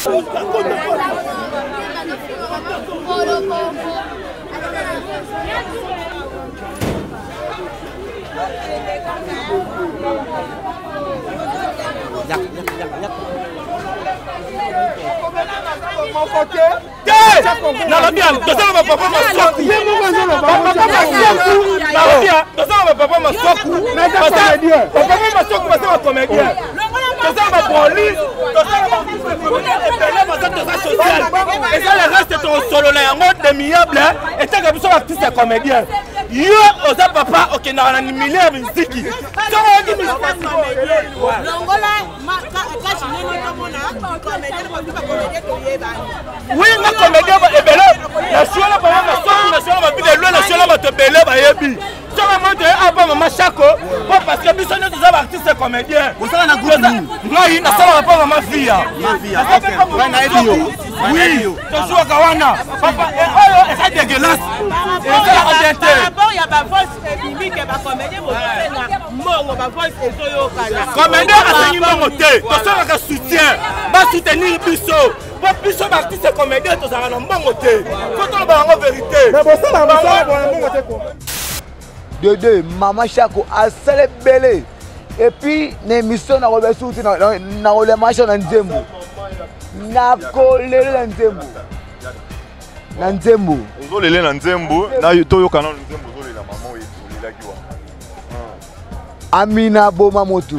Moko te te, nalobi toza na bapapa Maswaku, bapapa Maswaku, nalobi toza na bapapa Maswaku, bapapa Maswaku baza bacomédien, toza na bapolice, toza na ebele baza, toza social, eza le reste tokosolola yango demiable. Etaka biso baartiste ya comédien, yo oza papa, okendaka na milieu ya miziki, soki oyoki oui, nga comédien ebele nasiola, papa Maswaku nasiola, babide lwe nasiola, bato ebele bayebi. Soki moi toye apa mama Shako po parce que biso nyonso toza baartiste comédien. Ngai nasalaka mpo mama Via, oui, tozwaka wana papa. Oyo eza dégueulasse, esalaka bien te. Comédien asengi mbongo te, tosalaka soutien, basoutenir biso po biso baartiste comédien tozalaka na mbongo te, fo toloba yango vérité. De deux, mama Shako asala ebele. Et puis na émission nakoloba suku te, nakolela mama Shako na nzembo, nakolela na nzembo, na nzembo. Ozolele na nzembo, toyoka nano nzembo ozolela mama oyo olelaki wana. Amina boma moto,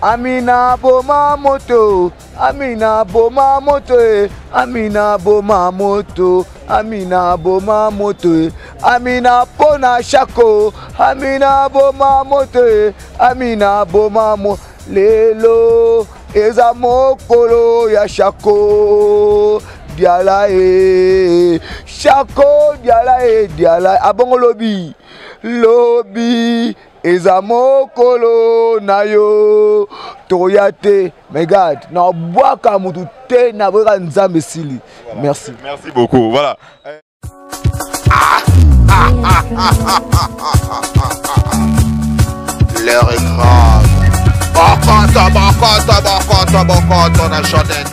Amina boma moto, Amina boma moto e, Amina boma moto, Amina boma moto e, Amina pona Shako, Amina boma moto e, Amina boma mo. Lelo eza mokolo ya Shako Diala e, Shako Diala e, Diala abongo lobi, lobi eza mokolo na yo, tokoya te. Mais garde, nabwaka motu te, naboyaka Nzambe esili. Merci. Merci beaucoup. Voilà. L'heure est grave. Bokoto, bokoto, bokoto, bokoto, na Jodette.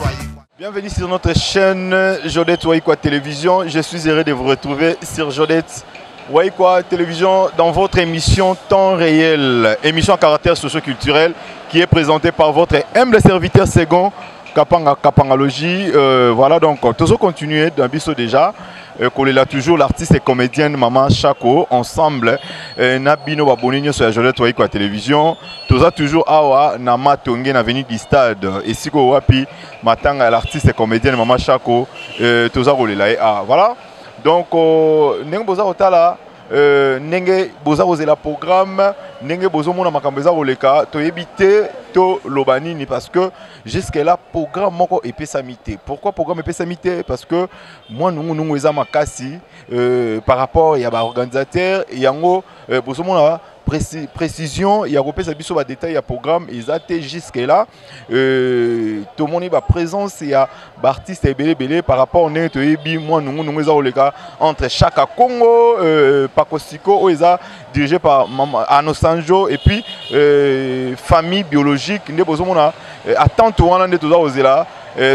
Bienvenue sur notre chaîne Jodette Waikwa Télévision. Je suis heureux de vous retrouver sur Jodette Waikwa Télévision dans votre émission Temps réel, émission à caractère socio-culturel qui est présentée par votre humble serviteur second Kapanga Kapangalogie. Voilà donc, toujours continuer d'un biso déjà. Kolela toujours l'artiste et comédienne Maman Shako ensemble na bino baboni nyonso ya Jodette Waikwa Télévision. Toza toujours awa na Matonge na avenue du Stade esiko wapi matanga ya l'artiste et comédienne Maman Shako, toza kolela ye. Ah voilà donc, ndenge boza kotala, ndenge boza kozela programme, ndenge bozomona makambo eza koleka, toyebi te toloba nini parce que jusque là programme moko epesami te. Pourquoi programme epesami te? Parce que mwa nungunungu eza makasi par rapport ya baorganisateur yango. Bozomona précision ya kopesa biso badétail ya programme eza te jusque là. Tomoni baprésence ya baartiste ebele ebele par rapport ndenge toyebi mwa nungunungu eza koleka entre Chaka Congo, Pakosiko oyo eza dirigé par Mama Ano Sanjo et puis famille biologique. Nde bozomona attente wana nde toza kozela.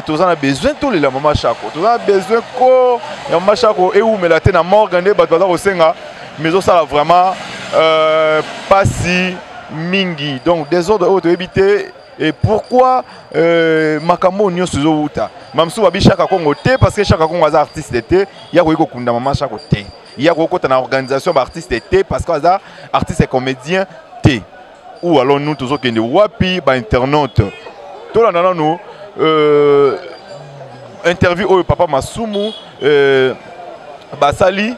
Toza na besoin tolela mama Shako, toza na besoin ko ya mama Shako ewumela te na morgue nde bato baza kosenga, mais ezosala vraiment pasi mingi. Donc désordre oyo toyebi te et pourquoi makambo nyonso ezowuta. Mamosusu babi Chaka Congo te parce que Chaka Congo aza artiste te, ya koki kokunda mama Shako te, ya kokota na organisation baartiste te parce que aza artiste comédien te. Ou alors nous tozokende wapi? Bainternaute, tolanda nanu interview oyo papa Masumu basali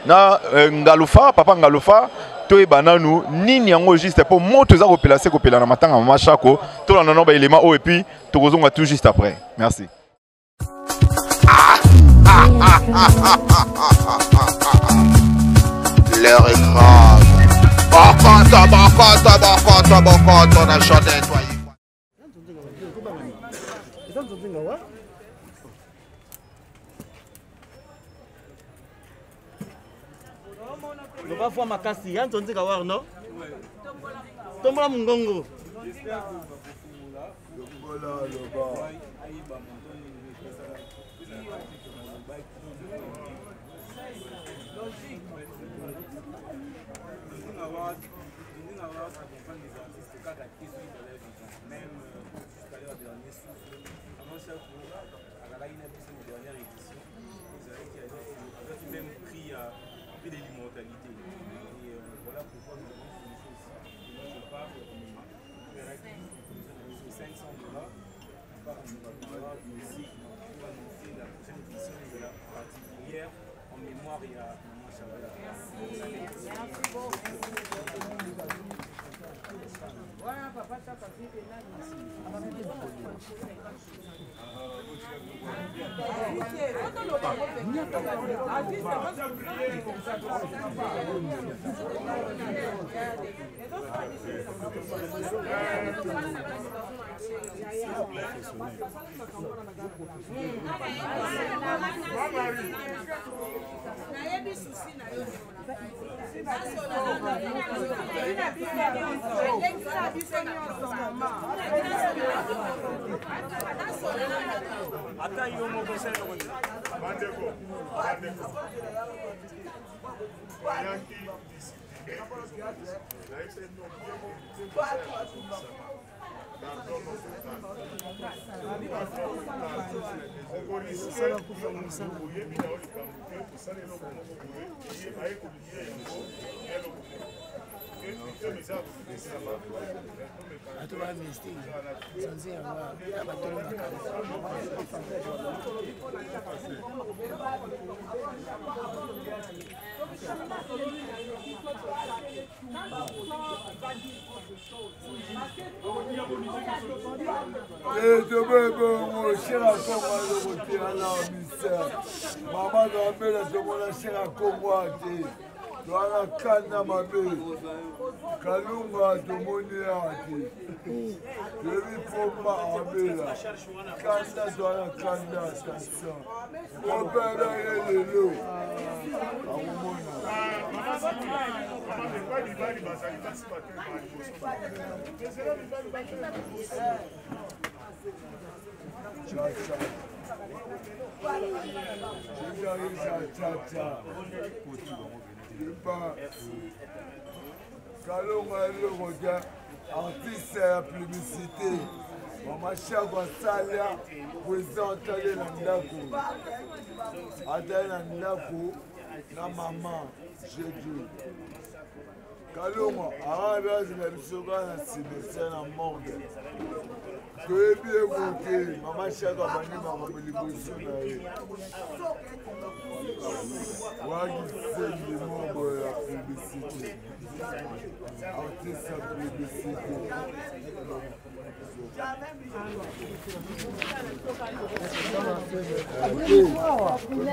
na Ngalufa, papa Ngalufa. Toyeba nanu nini yango juste mpo moto eza kopela se kopela na matanga mama Shako. Tolanda nano baelema oyo et puis tokozonga tout juste après. Merci. L'heure est grave. Bokoto, bokoto, bokoto, bokoto, na Jodette. Loba fwa makasi ya nzonzika war no tombola mongongo. Lokola aloba. Même prix à prix de l'immortalité. Et euh, voilà pourquoi nous avons fini ici. Moi je pars 500 dollars. Aussi pour annoncer la prochaine édition de la particulière en mémoire et à Maman Chabala. Merci. Merci beaucoup. Voilà, papa, ça passe. Nayebi susi na yo. Ata yo moko osali eloko te. Bandeko, bandeko, bayaki discipline nayebisa bino okoriske oyebi na yo likambo te kosala eloko moko boye baye kolie yango eloko moko. Bato ba mystique sanze yango ya batolo makambo. Tobebongo shera Kongo eloko te ala misa mama na amela tomona shera Kongo te towana kanda mabe kalunga tomoni awa te toyebi pomba amela kanda towana kanda attention opere ye lelo akomona. Cha cha. Cha cha. Kalonga eloko te, artiste ya publicité. Mama Shako asalia président atali na ndako, atali na ndako na mama Jedu Kalonga akabe azela biso kaka na cimetière na morgue. Toyebi ye te. Mama Shako abandi makambo liboso na ye wakisengi moko ya publicité, artiste ya publicité.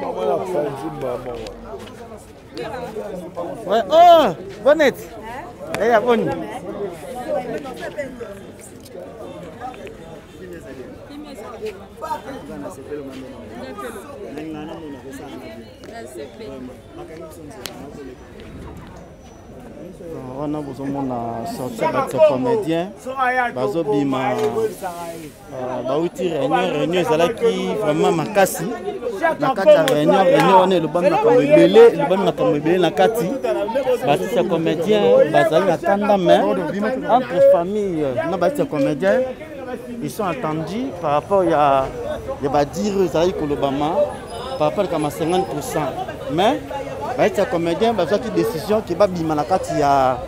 Mama na panzi mama. Ouais, oh, Bonnet. Eh, boni. Wana bozomona sorti ya bato ya comédien bazobima, bauti réunion. Réunion ezalaki vraiment makasi. Na kati ya réunion, réunion wana elobami makambo ebele, elobami makambo ebele na kati. Baartiste ya comédien bazali na kanda, mais entre famille na baartiste ya comédien, ils sont attendus par rapport ya badire ezalaki kolobama par rapport kama 50. Mais baartiste ya comédien bazwaki décision ke babima na kati ya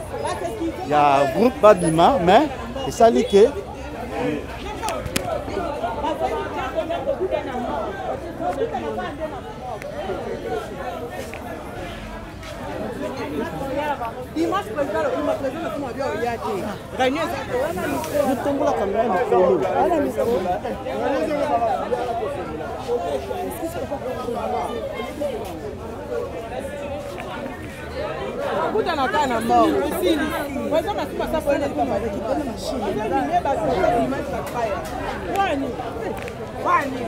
groupe, babima. Mais esali ke dimanche président lokuma président lokuma bia oya te réunion. Yotombola kamera likolo. Wana mikolo. Akutana kaka na mort esili. Président Masumu asa poyena likambo wani wani.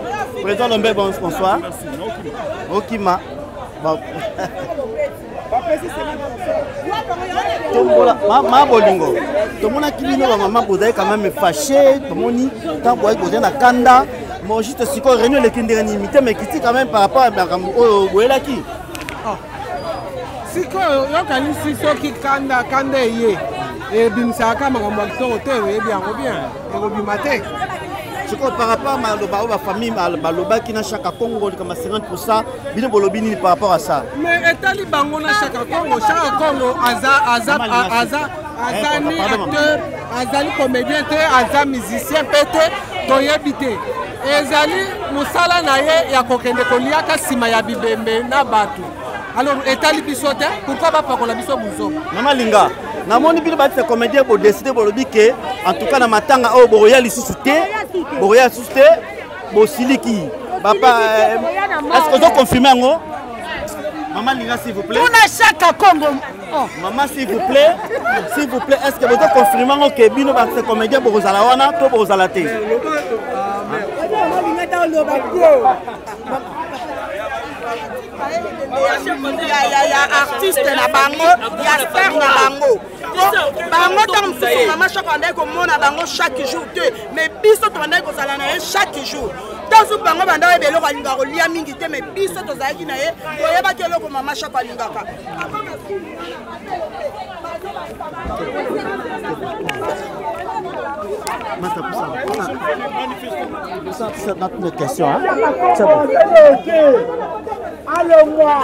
Président Lombe, bonsoir. Okima. Bon. Tombola ma bolingo tomonaki bino bamama bozali quand même fâché, tomoni ntango boyaki bozali na kanda. Bon, juste sikoyo réunion eleki ndenge nini? Mitema ekiti quand même par rapport ya makambo oyo boyelaki? Sikoyo yokanisi soki kanda kanda eye ebimisaka makambo ya kitoko te, oyebi yango bien, ekobima te. Sikoyo par rapport maloba oyo bafamille balobaki na Chaka Congo, likambo ya 50, bino bolobi nini par rapport à ça? Mais etali bango na Chaka Congo. Chaka Congo aza aza aza aza ni acteur, azali comédien te, aza musicien mpe te, toyebi te. Ezali mosala na ye ya kokende koliaka nsima ya bibembe na bato. Alors etali biso te, pourquoi bapakola biso buzoba? Mama Linga, namoni bino batisa comédien bodécider, bolobi ke en tout cas na matanga oyo bokoya lisusu te, bokoya lisusu te, bosiliki papa. Est ce que ozoconfirme yango, mama Linga, s'il vous plaît? Tuna Chaka Congo. Oh. Maman, s'il vous plaît, s'il vous plaît, est-ce que vous confirmez que bino ba comédien bokozala wana to bokozala te? Ya artiste na bango, ya star na bango, bango ntango mosusu mama Chaka bandaki komona bango chaque jour te, mais biso tobandaki kozala na ye chaque jour. Ntango bango banda oyeba eloko alingaka kolia mingi te, mais biso tozalaki na ye, toyebaki eloko mama Chaka alingaka. Une question, hein? C'est bon. Allez-moi.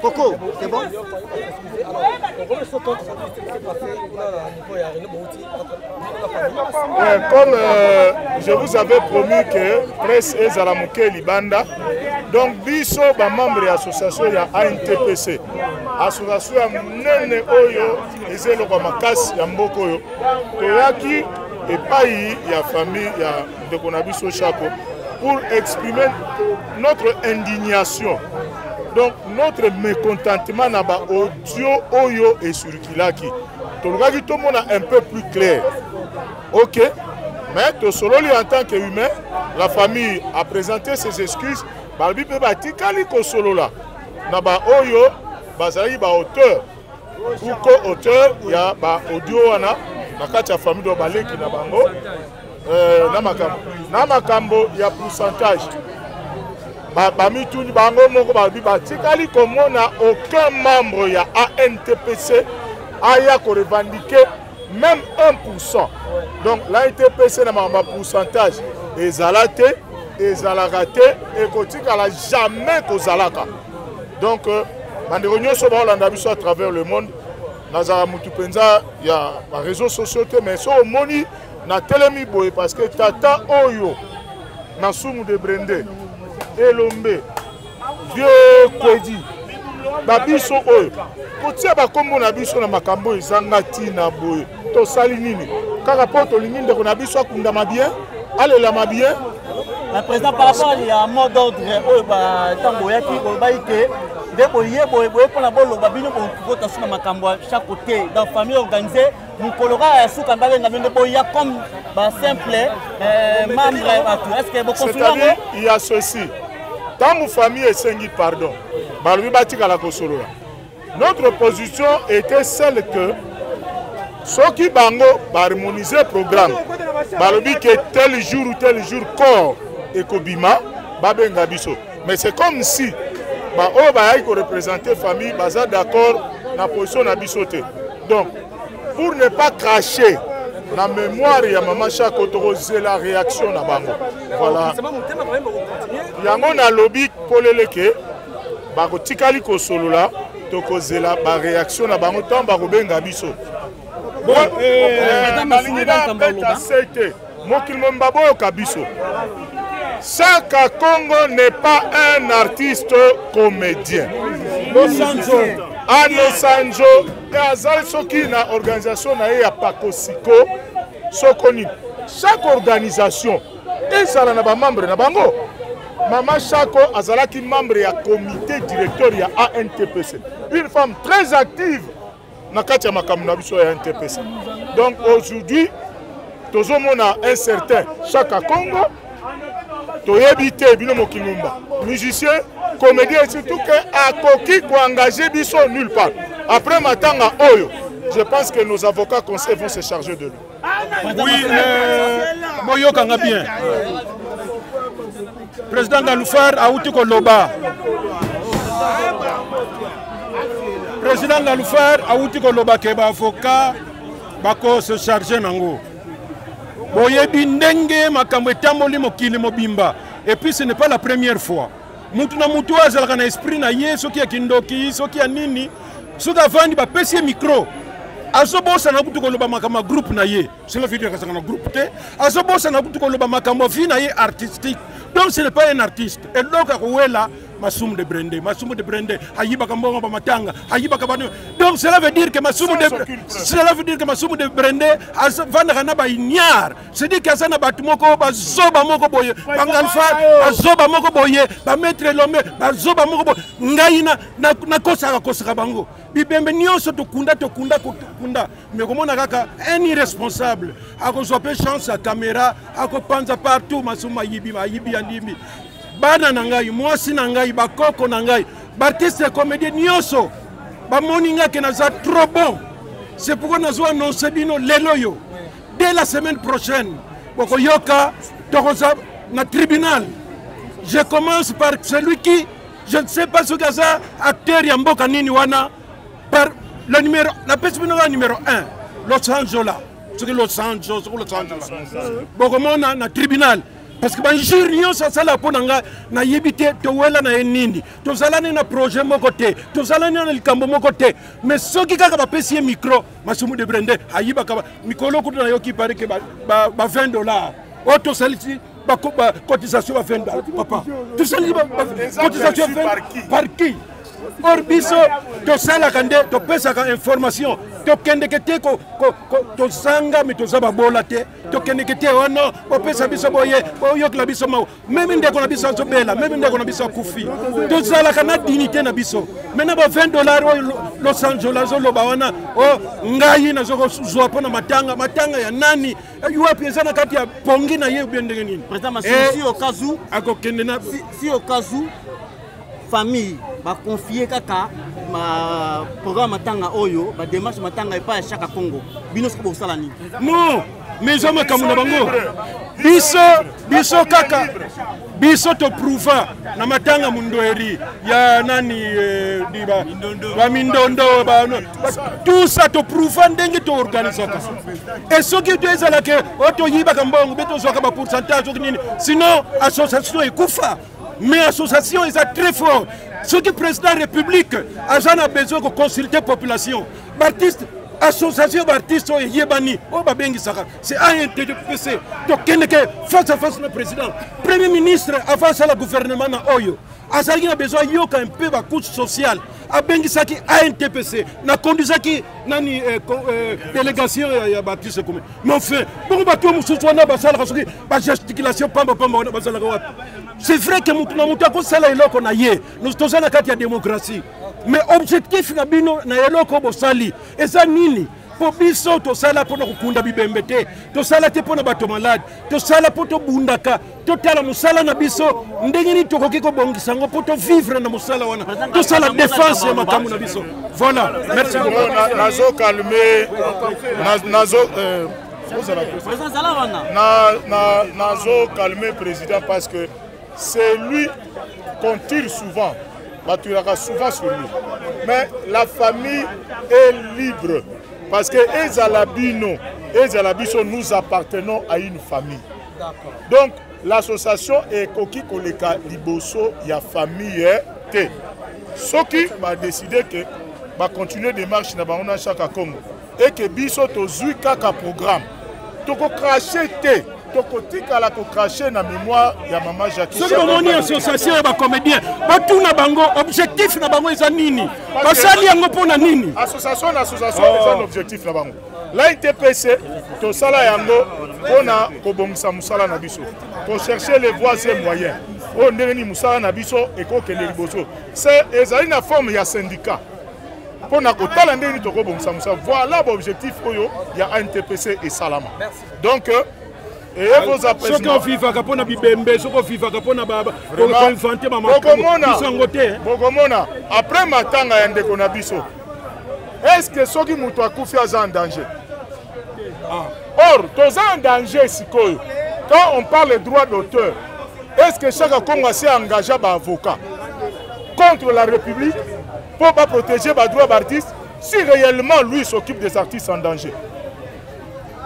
Coco, c'est bon? Ouais, comme je vous avais promis que presse ezala moke libanda, donc biso bamembre ya association ya ANTPC, association ya monene oyo eza eloko ya makasi ya mboka oyo, toyaki epai ya famille ya ndeko na biso Chako pour exprimer notre indignation, donc notre mécontentement na baaudio oyo ecirculaki. Tolukaki tomona un peu plus clair. Ok, mais tosololi en tant que humain, la famille a présenté ses excuses. Balobi mpe batikali kosolola na baoyo bazalaki baauteur ou co-auteur ya baaudio wana na kati ya famille, do baleki na bango na makambo ya pourcentage. Bamituni bango moko, balobi batikali komona aucun membre ya ANTPC aya korevendiquer même 1. Donc l'ANTPC na makambo ya pourcentage ezala te, ezalaka te, ekotikala jamais kozalaka. Donc bandeko nyonso baolanda biso à travers le monde, nazalaka motu mpenza ya baréseaux sociaux te, mais so omoni natelemi boye parce que tata oyo Masumu de Brende, Elombe, vieux Kwedi, babiso oyo kotia bakombo na biso na makambo oyo ezanga ntina boye, tosali nini? Kaka mpo tolingi ndeko na biso akundama bien, alelama bien. Mais président, par rapport ya mot d'ordre oyo, ntango boyaki bolobaki ke nde boye boye boye mpona boloba bino bokota so na makambo ya chaque côté dans famille organisée, mokolo kaka ya suka babenga bino nde boya comme basimple membre bato. Est ce que boconfirme yango? C'est-à-dire, il y a ceci: ntango famille esengi pardon, balobi batikala kosolola, notre position était celle que soki bango baharmoniser programme, balobi ke tel jour ou tel jour corps ekobima, babenga biso. Mais c'est comme si baoyo bayaki koreprésenter famille baza d'accord na position na biso te. Donc pour ne pas cracher na mémoire ya mama Chako, tokozela réaction na bango. Voilà yango nalobi polele ke bakotikali kosolola, tokozela baréaction na bango ntango bakobenga biso. Nalingi nabeta se te, mokili momba boyoka biso: Chaka Congo n'est pas un artiste comédien. Ano Sanjo azali soki na organisation na ye ya Pakosiko soko nini. Chaque organisation ezala na bamembre na bango. Mama Chako azalaki membre ya comité directeur ya ANTPC, une femme très active na kati ya makambo na biso ya NTPC. Donc aujourd'hui tozomona un certain Chaka Congo. Toyebi te bino mokili mobimba. Musicien, comédien, surtout que akoki koengage biso nulle part. Après matanga oyo, je pense que nos avocats conseils vont se charger de lui. Oui, boyokanga bien. Président Galufar auti koloba. Président Galufar auti koloba ke ba avocat bako se charger nango. Boyebi ndenge makambo etamboli mokili mobimba. Et puis ce n'est pas la première fois. Mutu na mutu azalaka na esprit na ye, soki ya kindoki, soki ya nini, soki avandi bapesi ye micro, azobosana kutu koloba makambo ya groupe na ye. Cela veut dire azalaka na groupe te, azobosana kutu koloba makambo ya vie na ye artistique. Donc ce n'est pas un artiste. Eloko ya kowela Masumu de Brende, Masumu de Brende, ayibaka mbongo ba matanga, ayibaka ba. Donc cela veut dire que Masumu de cela veut dire que Masumu de Brende avandaka na ba ignare. C'est-à-dire que aza na bato moko bazoba moko boye, bangalfa bazoba moko boye, ba maître Lomé bazoba moko boye. Ngai na nakosaka kosaka bango. Bibembe nyonso tokunda tokunda tokunda. Mais komona kaka un irresponsable akozwa pe chance ya caméra, akopanza partout Masumu ayibi, ayibi ya ndimi. Bana na ngai, mwasi na ngai, bakoko na ngai, baartiste ya comédien nyonso bamoni nga ke naza trop bon. C'est pourquoi nazo annoncer bino lelo yo. Dès la semaine prochaine, bokoyoka tokoza na tribunal. Je commence par celui qui, je ne sais pas ce que ça, acteur ya mboka nini wana, par le numéro, la pesi bino numéro 1, Los Angeles. Soki Los Angeles, soki Los Angeles. Bokomona na tribunal. Parce que banjure nyonso asala mpo na ngai, nayebi te towela na ye nini, tozalani na projet moko te, tozalani na likambo moko te. Mais soki kaka bapesi ye micro, Masumu de Brende ayibaka mikolo kutu nayoki pare ke ba 20 $. Oyo tosalisi ba cotisation ba 20 $, papa. Tosalisi ba cotisation 20 par qui? Or biso tosalaka nde topesaka information, tokendeke te tozanga, me toza babola te, tokendeke te wana bopesa biso boye, boyokela biso mawa. Meme ndeko na biso azobela, meme ndeko na biso akufi, tozalaka na dignité na biso. Maintenant ba 20 $ oyo Los Angeles azoloba wana, o ngai nazokozwa mpo na matanga, matanga ya nani? Wapi eza na kati ya pongi na ye ou bien ndenge nini? Président Masumu, si au cas où akokende na si au cas où famille ba confier kaka ma programme matanga oyo, ba démarche matanga epai ya Chaka Congo, bino soki bosala nini? Non, mais eza makambo na bango. Biso, biso kaka biso toprouva na matanga mundoeri ya nani, di ba mindondo, ba, no, ba, tout ça toprouva ndenge toorganisaka. Et soki to ezalaka oyo toyibaka mbongo be tozwaka ba pourcentage soki nini, sinon association ekufa. Mais association eza très fort. Soki président république aza na besoin ko consulter population, baartiste, association baartiste oyo eyebani oyo babengisaka, c'est ANTPC. Tokendeke face à face na président. Premier ministre avant asala gouvernement na oyo azalaki na besoin ayoka un peu bacouche sociale, abengisaki ANTPC, nakondisaki nani, délégation ya baartiste commun. Mais enfin, bongo bato mosusu wana basalaka soki bagesticulation pamba pamba wana basalaka wapi? C'est vrai que motu na motu akosala eloko na ye, toza na kati ya démocratie, mais objectif na bino na eloko bosali eza nini? Po biso tosala mpona kokunda bibembe te, tosala te mpona bato malade, tosala mpo tobundaka, totala mosala na biso ndenge nini tokoki kobongisa yango mpo tovivre na mosala wana, tosala défense ya makambo na biso. Voilà, merci beaucoup. Nazo calmer, nazo nazo calmer président parce que c'est lui qu'on tire souvent, baturaka souvent sur lui, mais la famille est libre parce que ezala bino, ezala biso, nous appartenons à une famille. Donc l'association ekoki koleka liboso ya famille te. Soki badécider ke bacontinue démarche na bango na Chaka Congo et que biso tozwi kaka programme, tokocrache te, tokotikala kocrache na mémoire ya mama Jackie. Soki bomoni association ya bacomédien, batuna bango objectif na bango eza nini, basali yango mpo na nini. Association na association eza na objectif na bango. L'ANTPC tosala yango mpona kobongisa mosala na biso, kochercher les voies et moyens oyo ndenge nini mosala na biso ekokende liboso. Se ezali na forme ya syndicat mpona kotala ndenge nini tokobongisa mosala. Voilà baobjectif oyo ya ANTPC esalama. Donc Soki ovivaka mpo na bibembe, soki ovivaka mpo na koinvente bamakambo yango te. Bokomona après matanga ya ndeko na biso, est ce que soki moto akufi aza en danger? Or toza en danger sikoyo. Quand on parle droit d'auteur, est ce que Chaka Congo asi engagea baavocat contre la République pour protéger badroit baartiste? Si réellement lui s'occupe des artistes en danger,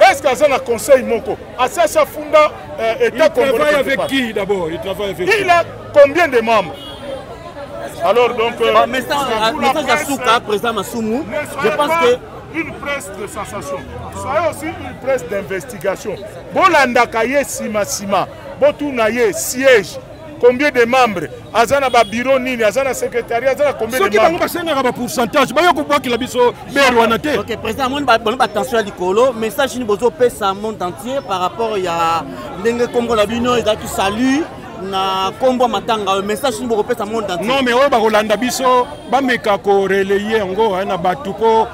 est-ce qu'aza na conseil moko asi asi afunda état congolais? Il travaille avec qui d'abord? Il travaille avec qui? Il a combien de membres? Alors donc message ya suka, président Masumu, je pense que une presse de sensation, soyez aussi une presse d'investigation. Bolandaka ye nsima nsima, botuna ye siège, combien de membres aza na babiro nini, aza na secrétariat, aza na combien de Soki bango basengaka bapourcentage, bayo kobwakela biso bere wana te. Ok, président, amoni bano batension ya likolo. Message nini bozopesa monde entier par rapport ya ndenge nkombo na bino ezalaki salut na nkombo ya matanga oyo? Message nini bokopesa monde entier? Non, mais oyo bakolanda biso, bameka korelayer yango na bato, mpo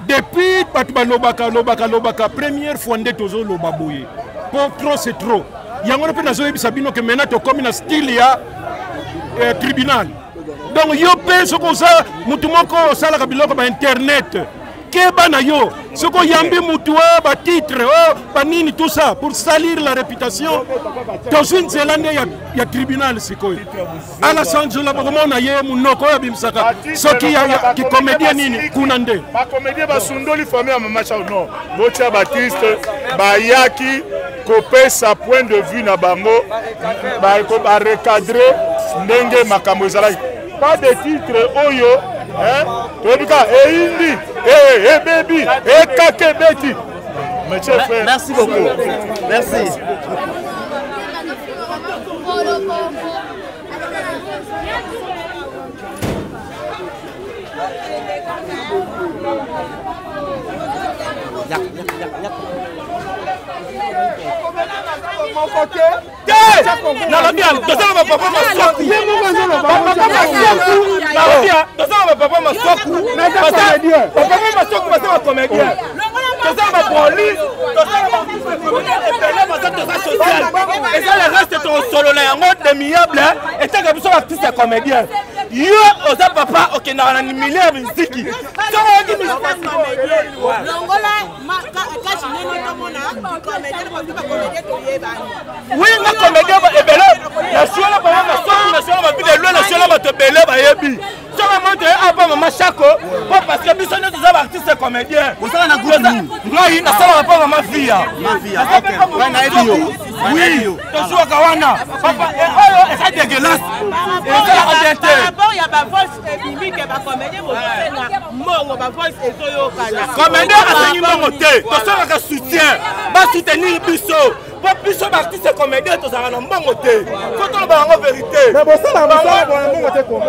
depuis bato balobaka lobaka lobaka, première fois nde tozoloba boye, mpo trop c'est trop. Yango wana mpe nazoyebisa bino ke maintenant tokomi na style ya tribunal. Donc yo mpe soki oza motu moko osalaka biloko ba internet, keba na yo. Soki oyambi mutu oyo batitre oyo banini, tout ça pour salir la réputation, tozwi nzela nde ya tribunal. Sikoyo ala sanzola, bakomona ye monoko oyo abimisaka soki ya kicomédien nini kuna nde. Bacomédien basundoli famille ya mama Chao. Non, botia batiste bayaki kopesa point de vue na bango, barecadre ndenge makambo ezalaki. Pas de titre oyo toyebi kaka eyindi, ebebi, ekake ebeti. Monsieur frère. Merci beaucoup. Merci. Yak, yak, yak, yak. Moko te te, nalobi toza na bapapa Maswaku, bapapa Maswaku. Nalobi toza na bapapa Maswaku, bapapa Maswaku baza bacomédien. Toza na bapolice, toza na ebele baza, toza social. Eza le reste tokosolola yango demiable. Etaka biso baartiste ya comédien, yo oza papa, okendaka na milieu ya miziki, soki oyoki Longola kasi nene tomona comédien, parce que bacomédien toyebani. Oui, nga comédien ebele nasiola, papa Maswaku nasiola, babide lwe nasiola, bato ebele bayebi. Soki amoni toye apa mama Shako, po parce que biso nyonso toza baartiste comédien. Osala na groupe nini? Ngai nasalaka mpo mama Via. Oui, tozwaka wana papa. Oyo eza dégueulasse, esalaka bien te. Par rapport ya bavoice ebimi ke bacomédien bozosenga mbongo, bavoice ezoyokana. Comédien asengi mbongo te, tosalaka soutien, basoutenir biso, po biso baartiste comédien tozalaka na mbongo te. Fo toloba yango vérité. Mais bosalaka mosala bona mbongo te koma.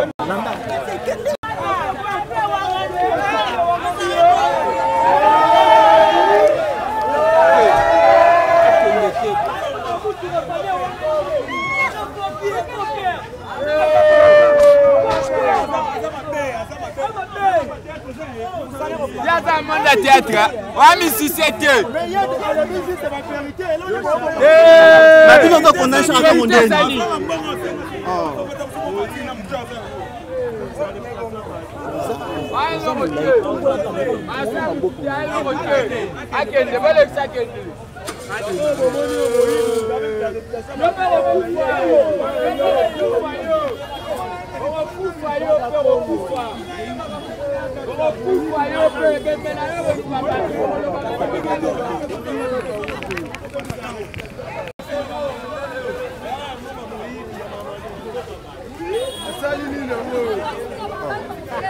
Yaza monde ya théâtre wa musicien te. Na bino ozo condamner Chaka Kongo ndeni? Akende balekisa, akende.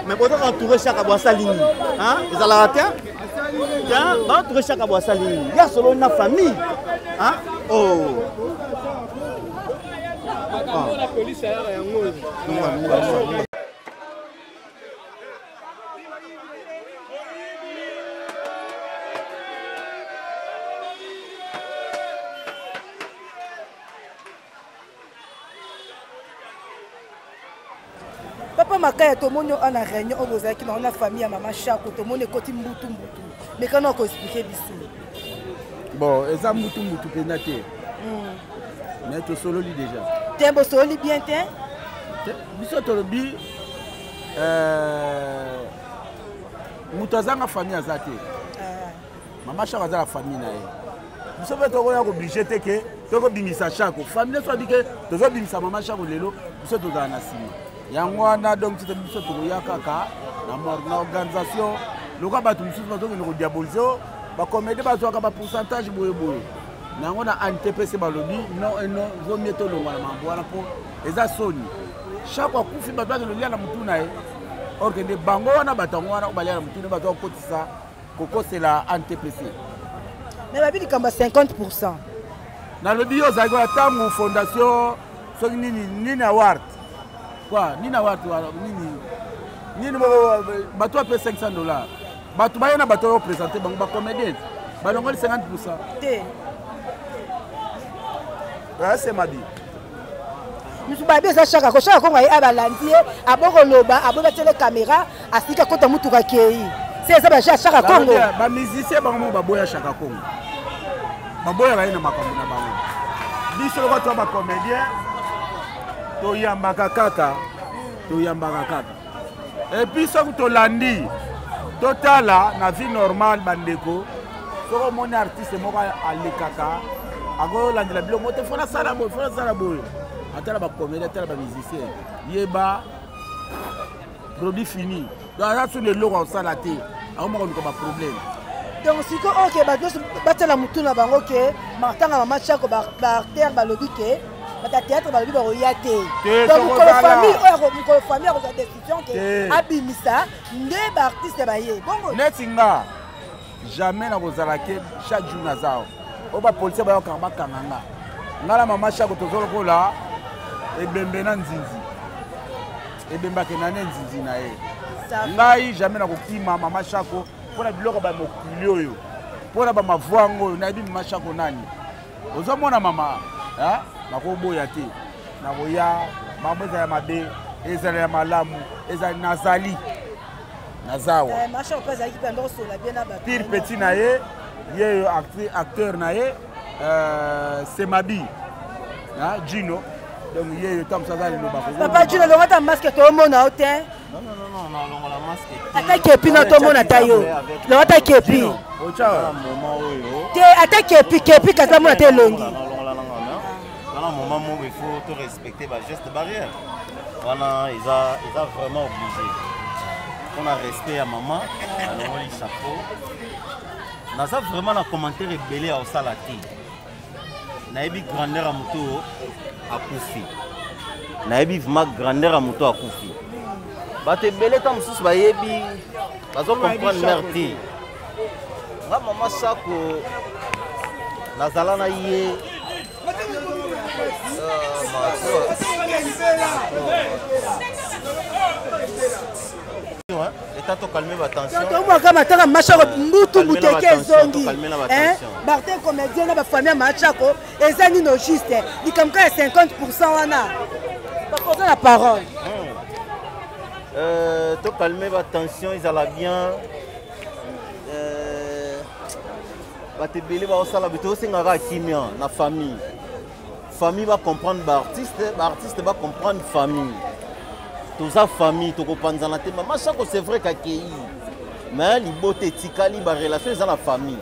Mais bozaka entouré Chaka bo asali nini? Ezalaka te, baentouré Chaka bo asali nini? Ya solo na famille. Oh. Papa Makaya, tomoni oyo na réunion oyo bozalaki nango na famille ya mama Shako, tomoni ekoti mbutu mbutu. Mekana okoexpliquer biso. Bon, eza mbutu mbutu mpenza te. Mais tosololi déjà. Te, bosololi bien te. Biso tolobi moto azanga famille aza te. Mama Shako aza na famille na ye. Biso mpe tokoya kooblige te ke tokobimisa Shako. Famille nyonso abi ke tozobimisa mama Shako lelo, biso tozala na nsima yango wana. Donc tite biso tokoya kaka na morgue na organisation lokola bato mosusu bazokende kodiabolise o bacomédie bazwaka bapourcentage boyeboye na yango na ANTPC. Balobi non et non, vaut mieux tolongwa na mambo wana mpo eza soni. Shako akufi, bato bakende kolia na motu na ye, or ke nde bango wana, bato yango wana oyo balia na motu nde bato bakokotisa kokosela ANTPC. Mais babi likambo ya 50%. Nalobi yo ozalaki wana ntango fondation soki nini nini award quoi, nini award nini nini moko, bato ape 500 $, bato baye na bato oyo présente bango bacomédien, balongoli 50%. Te. Asemabi. Mosu babi eza Shaka ko Shaka Kongo. Aye balandi ye, abokoloba, aboyi batiele caméra, asika kota mutuka akei. Se eza baja Shaka Kongo. Bamusicien bango moko baboya Shaka Kongo, baboyaka ye na makambo na bango. Biso lokola toya bacomédien, toyambaka kaka, toyambaka kaka. Et puis soki tolandi, totala na vie normale, bandeko, soki omoni artiste moko alekaka, akolandela biloko moko te, fo nasala boye, fo nasala boye, atala bacomédien, atala bamusicien, yeba produit fini. Donc aza soni, eloko akosala te, akomaka koluka baproblème. Donc sikoyo oyo ke bato nyonso batiala motu na bango ke matanga mama Chako, baacteur balobi ke bato ya théâtre balobi bakoya te. Donc mokolo famille oyo, mokolo famille akozwa décision ke abimisa, nde baartiste baye bongo. Neti nga, jamais nakozala ke chaque jour naza awa oyo bapolisier bayokanga, bakanga nga. Nga na mama Chako toza lokola ebembe na nzinzi. Ebembe akenda ne nzinzi na ye. Ngai jamais nakokima mama Chako mpona biloko bamokili oyo, mpona bamavwango oyo. Nayebi mama Chako nani. Ozomona mama, nakoboya te, nakoya. Mama, ezala ya mabe, ezala ya malamu, ezali nazali nazawa. Pire petit na ye, ye acteur na ye Semabi Gino. Donc ye yo ntango mosu aza liloba. Papa Gino, longo ata masque, toomona yo te. Ata kepi na tomona ta yo, longo ata kepi te, ata kepi kepi, kasi bamona te elongi. Wana moment moko il faut to respecter ba geste barrière wana, eza vraiment obligé mpona respect ya mama. Alongoli chapeau, naza vraiment na commentaire ebele ya kosala te. Nayebi grandeur ya moto akufi, nayebi vraiment grandeur ya moto akufi. Bato ebele ta mosusu bayebi, bazo comprendre mare te. Nga mama Sako nazala na ye. Eta tocalme batension. Tomwaka matanga Machako, mbutu mbuteke ezongi. Bartin comédien na bafamille ya Machako, eza nino juste likambo kaka ya 50% wana, bakoza na parole. Tocalme batension, ezala bien. Bato ebele baosala boye, tosengaka kimia na famille. Famille bacomprendre baartiste, baartiste bacomprendre famille. Toza famille, tokopanzana te. Mama Chako, c'est vrai kakei, mais libota etikali, barelation eza na famille.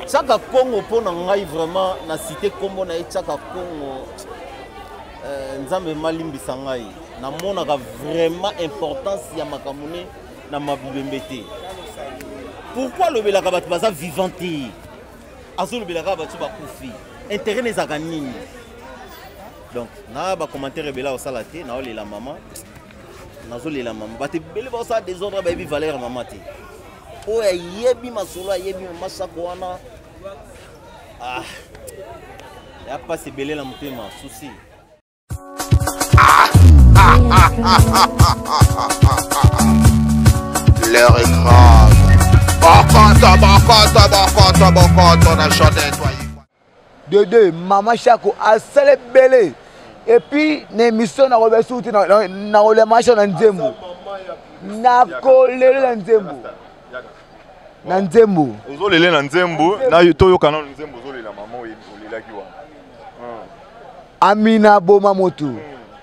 Tiaka Kongo mpo na ngai vraiment na cité nkombo na ye Tiaka Kongo, Nzambe malimbisa ngai, namonaka vraiment importance ya makambo ne na mabibembe te. Pourquoi alobelaka bato baza vivant te, azolobelaka bato bakufi? Intérêt na ezalaka nini? Donc na bacommentaire ebele akosala te. Naolela mama, nazolela mama. Bato ebele baosala désordre, bayebi valeur ya mama te. Oyo ayebi masolo, ayebi mama Sako wana. Ah, ya mpasi ebele na motema, susi. L'heure est grave. Bokoto, bokoto, bokoto, bokoto na Jodette. De deux, mama Chako asala ebele. Et puis na émission nakoba suku te, nakolela mama Chako na nzembo, nakolela na nzembo. Na nzembo. Ozolele na nzembo, na toyoka nano nzembo ozolela mama olelaki wana. Amina boma moto.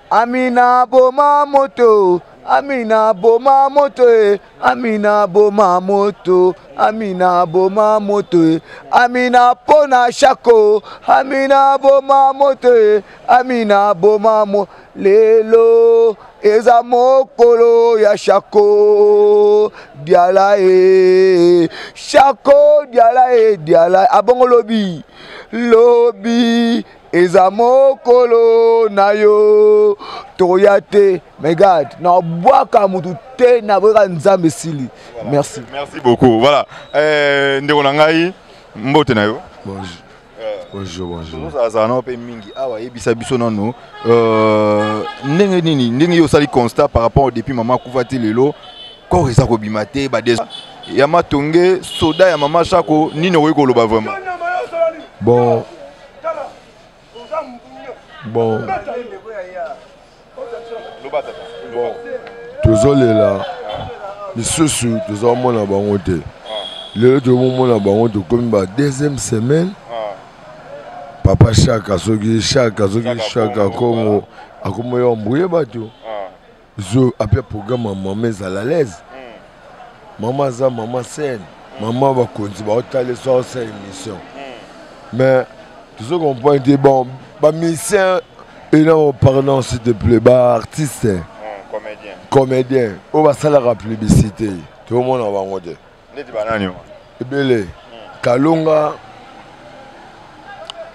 Amina boma moto. Amina boma moto. Eh. Amina boma moto. Amina boma moto. Eh. Amina pona shako. Amina boma moto. Eh. Amina boma moto. Lelo eza mokolo ya shako diala e shako diala e diala abongo lobi lobi eza mokolo na yo tokoya te mais gad nabwaka motu te naboyaka nzambe esili. Merci, merci beaucoup. Voilà, ndeko na ngai, mbote na yo. Bonjour. Bonjour, bonjour. Tozalazala nao mpe mingi awa. Yebisa biso nano ndenge nini, ndenge yo osali constat par rapport depuis mama akufa ti lelo, corps eza kobima te, bade ya matonge soda ya mama Shako, nini okoki koloba vraiment? Bon, tozolela lisusu, tozomona bango te lelo, tozomona bango, tokomi ba deuxième semaine. Papa Shaka, soki Shaka, soki Shaka Kongo akomi oyo embrouye bato, zo apia programme ya mama ezala à l'aise. Mama aza mama scène, mama bakonzi baotala so aosala émission, mais tozo comprendre te. Bon, bamusicien ena, pardon, s'il te plaît, baartiste comédien oyo basalaka publicité, tozomona bango te. Neti banani? Ebele. Kalonga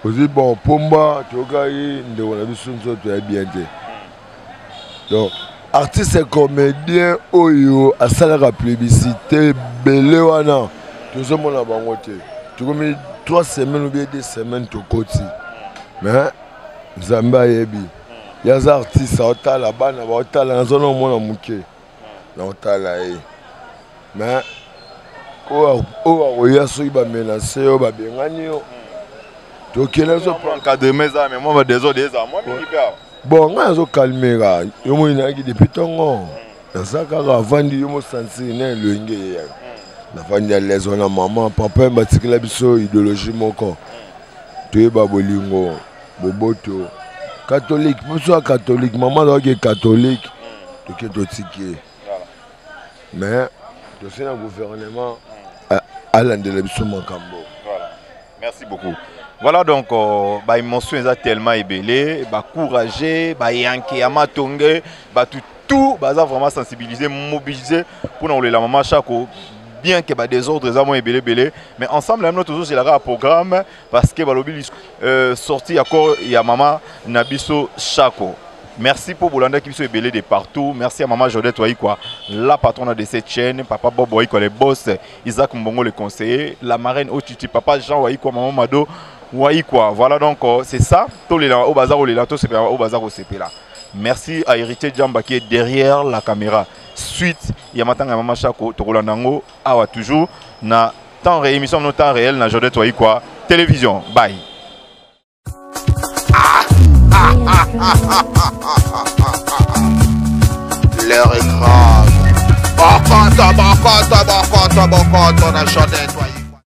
ozwi, bon, Pomba toyokaki ndeko na biso nzoto ya bien te. Donc artiste comédien oyo asalaka publicité ebele wana, tozomona bango te. Tokomi 3 semaines ou bien 2 semaines tokoti, mais Nzambe ayebi. Ye aza artiste, aotala bana, baotala, naza na omona moke naotala ye, mais oyo akoya soki bamenace yo, babengani yo, tokende. Encadrement eza, mais mwa badésordre eza mwa mingi mpe awa. Bon, ngai nazokalme kaka. Yo moi nayaki depuis ntongo, naza kaka avandi, yo mosansiri na elongi eyeyaka, navandi à l'aise wana. Mama, papa batikela biso idéologie moko, toyeba bolingo, boboto, catholique. Biso ya catholique, mama azalaki catholique, toke totiki ye, mais tosi na gouvernement alandela biso makambo. Voilà. Merci beaucoup. Voilà donc ba émotion eza tellement ebele, ba courageux, ba yanke ya matonge, ba tout tout baza vraiment sensibilisé, mobilisé pour la mama Chako, bien que ba désordre eza mwa ebele ebele, mais ensemble na toujours zelaka programme parce que balobi sortie ya corps ya mama na biso Chako. Merci pour bolanda qui biso ebele de partout. Merci à maman Jodette Waikwa, la patronne de cette chaîne, papa Bob Waikwa, le boss, Isaac Mbongo le conseiller, la marraine Otiti, papa Jean Waikwa, maman Mado Waikwa. Voilà donc c'est ça. Tous les au bazar au les tous au bazar au CP là. Merci à Héritier Djamba qui est derrière la caméra. Suite, il y a matanga maman Chako, Tokolandango, awa toujours na temps réel, émission no temps réel na Jodette Waikwa télévision. Bye. L'heure est grave. Bokoto, bokoto, bokoto, bokoto na Jodette.